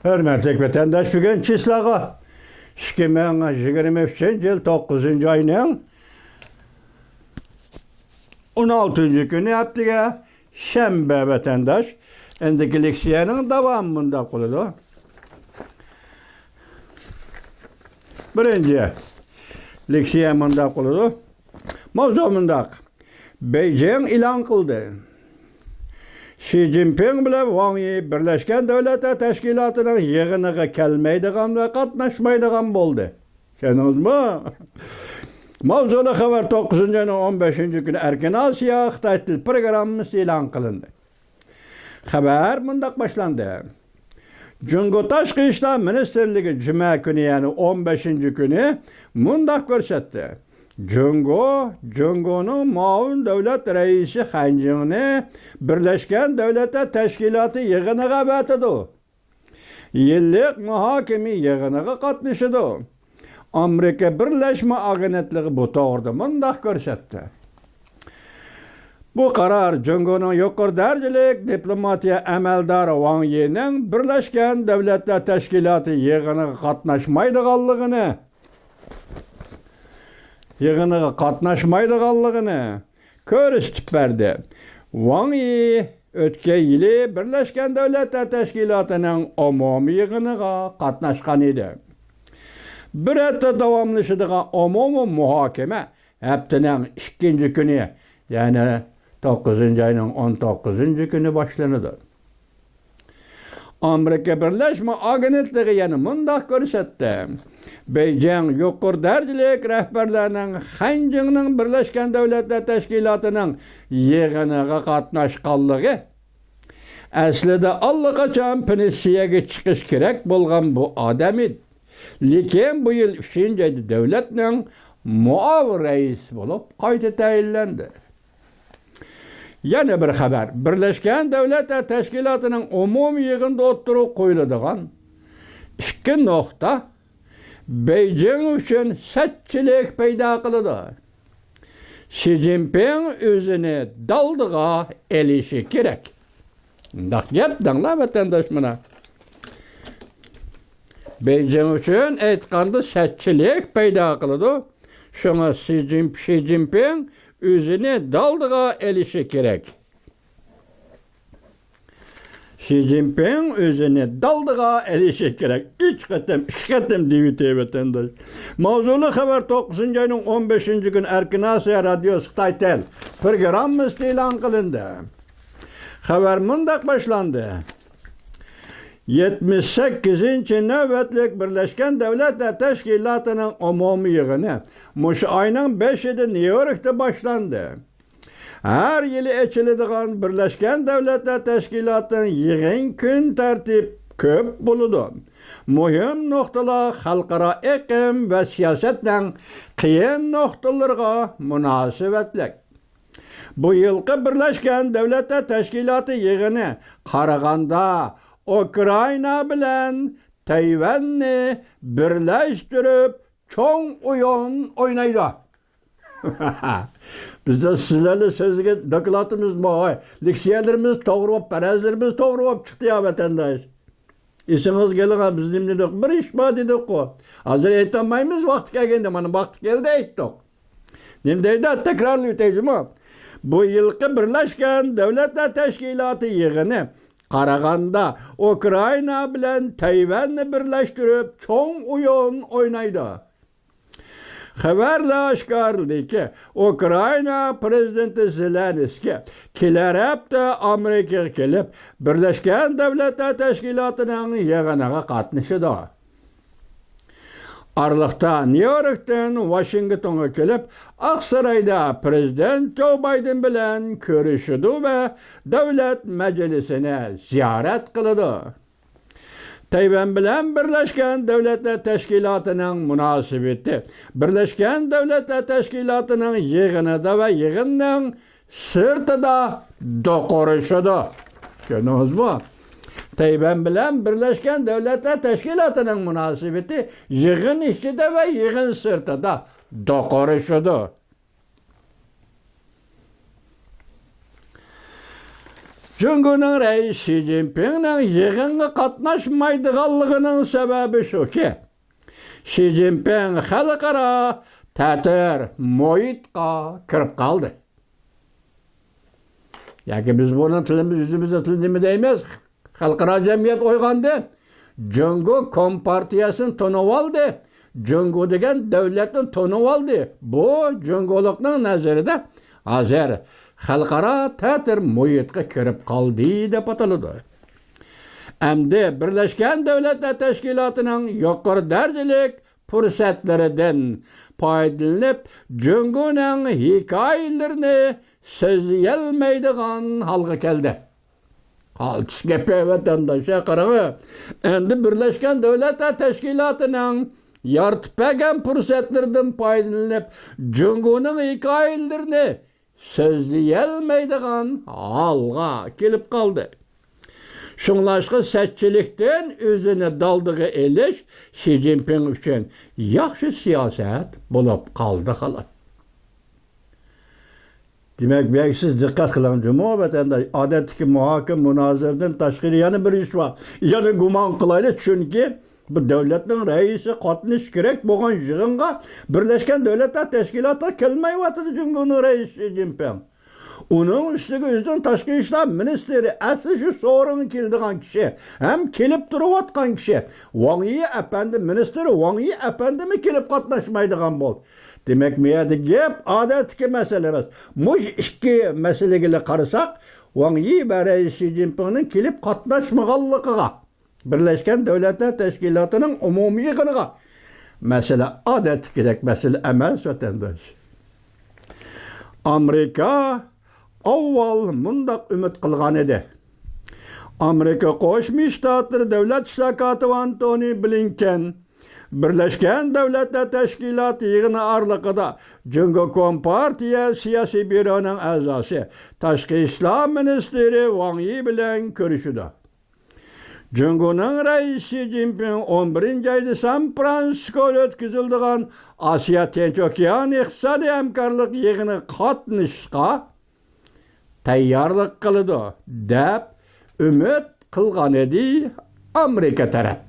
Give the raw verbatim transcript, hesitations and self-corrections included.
ھۆرمەتلىك ۋەتەنداش، بۈگۈن چىسلاغا ئىككى مىڭ يىگىرمە ئۈچىنچى يىل توققۇزىنچى ئاينىڭ ئون ئالتىنچى كۈنى ھەپتىگە شەنبە ۋەتەنداش. ئەمدىكى لېكسىيەنىڭ داۋامى مۇنداق بولىدۇ. بىرىنچى لېكسىيە مۇنداق بولىدۇ. ماۋزۇ مۇنداق. بېيجىڭ ئېلان قىلدى. شى جىنپىڭ بىلەن ۋاڭ يى بىرلەشكەن دۆلەتلەر تەشكىلاتىنىڭ يىغىنىغا كەلمەيدىغان ۋە قاتناشمايدىغان بولدى. چۈشەندىڭىزمۇ؟ ماۋزۇلۇق خەۋەر توققۇزىنچى ئاينىڭ ئون بەشىنچى كۈنى ئەركىن ئاسىيا خىتاي تىل پروگراممىسى ئېلان قىلىندى. خەۋەر مۇنداق باشلاندى. جۇڭگو تاشقى ئىشلار مىنىستىرلىكى جۈمە كۈنى، يەنى ئون بەشىنچى كۈنى مۇنداق كۆرسەتتى. جۇڭگو، جۇڭگونىڭ مۇئاۋىن دۆلەت رەئىسى خەن جىڭنى بىرلەشكەن دۆلەتلەر تەشكىلاتى يىغىنىغا ئەۋەتىدۇ. يىللىق مۇھاكىمە يىغىنىغا قاتنىشىدۇ. ئامېرىكا بىرلەشمە ئاگېنتلىقى بۇ توغرىدا مۇنداق كۆرسەتتى. بۇ قارار جۇڭگونىڭ يۇقىرى دەرىجىلىك دىپلوماتىيە ئەمەلدارى ۋاڭ يىنىڭ بىرلەشكەن دۆلەتلەر تەشكىلاتى يىغىنىغا قاتناشمايدىغانلىقىنى، يىغىنىغا قاتناشمايدىغانلىقىنى كۆرسىتىپ بەردى. ۋاڭ يى ئۆتكەن يىلى بىرلەشكەن دۆلەتلەر تەشكىلاتىنىڭ ئومۇمىي يىغىنىغا قاتناشقان ئىدى. بىر ھەپتە داۋاملىشىدىغان ئومۇمىي مۇھاكىمە ھەپتىنىڭ ئىككىنچى كۈنى، يەنى توققۇزىنچى ئاينىڭ ئون توققۇزىنچى كۈنى باشلىنىدۇ. ئامېرىكا بىرلەشمە ئاگېنتلىقى يەنە مۇنداق كۆرسەتتى. بېيجىڭ يۇقىرى دەرىجىلىك رەھبەرلەرنىڭ خەن جىڭنىڭ بىرلەشكەن دۆلەتلەر تەشكىلاتىنىڭ يىغىنىغا قاتناشقانلىقى ئەسلىدە ئاللىقاچان پېنسىيەگە چىقىش كېرەك بولغان بۇ ئادەم ئىدى. لېكىن بۇ يىل ئۈچىنچى ئايدا دۆلەتنىڭ مۇئاۋىن رەئىسى بولۇپ قايتا تەيىنلەندى. يەنە بىر خەۋەر. بىرلەشكەن دۆلەتلەر تەشكىلاتىنىڭ ئومۇمىي يىغىنىدا ئوتتۇرىغا قويۇلىدىغان ئىككى نۇقتا بېيجىڭ ئۈچۈن سەتچىلىك پەيدا قىلىدۇ. شى جىنپىڭ ئۆزىنى دالدىغا ئېلىشى كېرەك. مۇنداق گەپ دەڭلار، ۋەتەنداش، مانا. بېيجىڭ ئۈچۈن ئېيتقاندا سەتچىلىك پەيدا قىلىدۇ. شۇڭا شى جىن-، شى جىنپىڭ ئۆزىنى دالدىغا ئېلىشى كېرەك. شى جىنپىڭ ئۆزىنى دالدىغا ئېلىشى كېرەك. ئۈچ قېتىم، ئىككى قېتىم دېيىۋېتەي، ۋەتەنداش. ماۋزۇلۇق خەۋەر توققۇزىنچى ئاينىڭ ئون بەشىنچى كۈنى ئەركىن ئاسىيا رادىيوسى خىتاي تىل پروگراممىسىدا ئېلان قىلىندى. خەۋەر مۇنداق باشلاندى. يەتمىش سەككىزىنچى نۆۋەتلىك بىرلەشكەن دۆلەتلەر تەشكىلاتىنىڭ ئومۇمىي يىغىنى مۇشۇ ئاينىڭ بەشىدە نيۇ يوركتا باشلاندى. ھەر يىلى ئېچىلىدىغان بىرلەشكەن دۆلەتلەر تەشكىلاتىنىڭ يىغىن كۈن تەرتىپ كۆپ بولىدۇ. مۇھىم نۇقتىلار خەلقئارا ئېقىم ۋە سىياسەتنىڭ قىيىن نۇقتىلىرىغا مۇناسىۋەتلىك. بۇ يىلقى بىرلەشكەن دۆلەتلەر تەشكىلاتى يىغىنى قارىغاندا ئۇكرائىنا بىلەن تەيۋەننى بىرلەشتۈرۈپ چوڭ ئويۇن ئوينايدۇ. بىزدە سىلەرنى سۆزلىگەن دوكلاتىمىزمۇ، ھاي، لېكسىيەلىرىمىز توغرا بولۇپ، پەرەزلىرىمىز توغرا بولۇپ چىقتى يا، ۋەتەنداش. ئېسىڭىزگە ئېلىڭ، بىز نېمە دېدۇق؟ بىر ئىش بار دېدۇققۇ. ھازىر ئېيتالمايمىز، ۋاقتى كەلگەندە، مانا ۋاقتى كەلدى ئېيتتۇق. نېمە دەيدۇ؟ تەكرارلىۋېتەي جۇمۇ. بۇ يىلقى بىرلەشكەن دۆلەتلەر تەشكىلاتى يىغىنى قارىغاندا ئۇكرائىنا بىلەن تەيۋەننى بىرلەشتۈرۈپ چوڭ ئويۇن ئوينايدۇ. خەۋەردە ئاشكارىلىدىكى، ئۇكرائىنا پىرېزىدېنتى زېلېنسكىي كېلەر ھەپتە ئامېرىكىغا كېلىپ، بىرلەشكەن دۆلەتلەر تەشكىلاتىنىڭ يىغىنىغا قاتنىشىدۇ. ئارىلىقتا نيۇ يوركتىن ۋاشىنگتونغا كېلىپ، ئاقسارايدا پىرېزىدېنت جو بايدېن بىلەن كۆرۈشىدۇ ۋە دۆلەت مەجلىسىنى زىيارەت قىلىدۇ. تەيۋەن بىلەن بىرلەشكەن دۆلەتلەر تەشكىلاتىنىڭ مۇناسىۋىتى بىرلەشكەن دۆلەتلەر تەشكىلاتىنىڭ يىغىنىدا ۋە يىغىننىڭ سىرتىدا دوقۇرۇشىدۇ. كۆردىڭىزمۇ؟ تەيۋەن بىلەن بىرلەشكەن دۆلەتلەر تەشكىلاتىنىڭ مۇناسىۋىتى يىغىن ئىچىدە ۋە يىغىن سىرتىدا دوقۇرۇشىدۇ. جۇڭگونىڭ رەئىسى شى جىنپىڭنىڭ يىغىنغا قاتناشمايدىغانلىقىنىڭ سەۋەبى شۇكى، شى جىنپىڭ خەلقئارا تەتۈر مۇھىتقا كىرىپ قالدى. ياكى بىز بۇنىڭ تىلىمىز، ئۆزىمىزنىڭ تىلىدا نېمە دەيمىز؟ خەلقئارا جەمئىيەت ئويغاندى. جۇڭگو كومپارتىيەسىنى تونۇۋالدى. جۇڭگو دېگەن دۆلەتنى تونۇۋالدى. بۇ جۇڭگولۇقنىڭ نەزىرىدە ھازىر خەلقئارا تەتۈر مۇھىتقا كىرىپ قالدى دەپ ئاتىلىدۇ. ئەمدى بىرلەشكەن دۆلەتلەر تەشكىلاتىنىڭ يۇقىرى دەرىجىلىك پۇرسەتلىرىدىن پايدىلىنىپ، جۇڭگونىڭ ھېكايىلىرىنى سۆزلىيەلمەيدىغان ھالغا كەلدى. قالتىس گېپى، ۋەتەنداشلار، قاراڭ. ئەمدى بىرلەشكەن دۆلەتلەر تەشكىلاتىنىڭ يارىتىپ بەرگەن پۇرسەتلىرىدىن پايدىلىنىپ، جۇڭگونىڭ ھېكايىلىرىنى سۆزلىيەلمەيدىغان ھالغا كېلىپ قالدى. شۇڭلاشقا سەتچىلىكتىن ئۆزىنى دالدىغا ئېلىش شى جىنپىڭ ئۈچۈن ياخشى سىياسەت بولۇپ قالدى، خالاس. دېمەك، بۇ يەرگە سىز دىققەت قىلىڭ جۇمۇ، ۋەتەنداش. ئادەتتىكى مۇھاكىمە مۇنازىرىدىن تاشقىرى يەنە بىر ئىش بار. يەنە گۇمان قىلايلى، چۈنكى بۇ دۆلەتنىڭ رەئىسى قاتنىشىش كېرەك بولغان يىغىنغا، بىرلەشكەن دۆلەتلەر تەشكىلاتىغا كەلمەيۋاتىدۇ جۇڭگونىڭ رەئىسى شى جىنپىڭ. ئۇنىڭ ئۈستىگە ئۆزىنىڭ تاشقى ئىشلار مىنىستىرى، ئەسلى شۇ سورۇنغا كېلىدىغان كىشى ھەم كېلىپ تۇرۇۋاتقان كىشى ۋاڭ يى ئەپەندى، مىنىستىر ۋاڭ يى ئەپەندىمۇ كېلىپ قاتناشمايدىغان بولدى. دېمەك، بۇ يەردە گەپ ئادەتتىكى مەسىلە ئەمەس. مۇشۇ ئىككى مەسىلىگىلا قارىساق، ۋاڭ يى ۋە رەئىس شى جىنپىڭنىڭ كېلىپ قاتناشمىغانلىقىغا، بىرلەشكەن دۆلەتلەر تەشكىلاتىنىڭ ئومۇمىي يىغىنىغا. مەسىلە ئادەتتىكىدەك مەسىلە ئەمەس، ۋەتەنداش. ئامېرىكا ئاۋۋال مۇنداق ئۈمىد قىلغان ئىدى. ئامېرىكا قوشما شتاتلىرى دۆلەت ئىشلار كاتىپى ئانتونى بلىنكېن بىرلەشكەن دۆلەتلەر تەشكىلاتى يىغىنى ئارىلىقىدا جۇڭگو كومپارتىيە سىياسىي بيۇرونىڭ ئەزاسى، تاشقى ئىشلار مىنىستىرى ۋاڭ يى بىلەن كۆرۈشىدۇ. جۇڭگونىڭ رەئىسى شى جىنپىڭ ئون بىرىنچى ئايدا سان فرانسىسكودا ئۆتكۈزۈلىدىغان ئاسىيا تىنچ ئوكيان ئىقتىسادىي ھەمكارلىق يىغىنىغا قاتنىشىشقا تەييارلىق قىلىدۇ، دەپ ئۈمىد قىلغان ئىدى ئامېرىكا تەرەپ.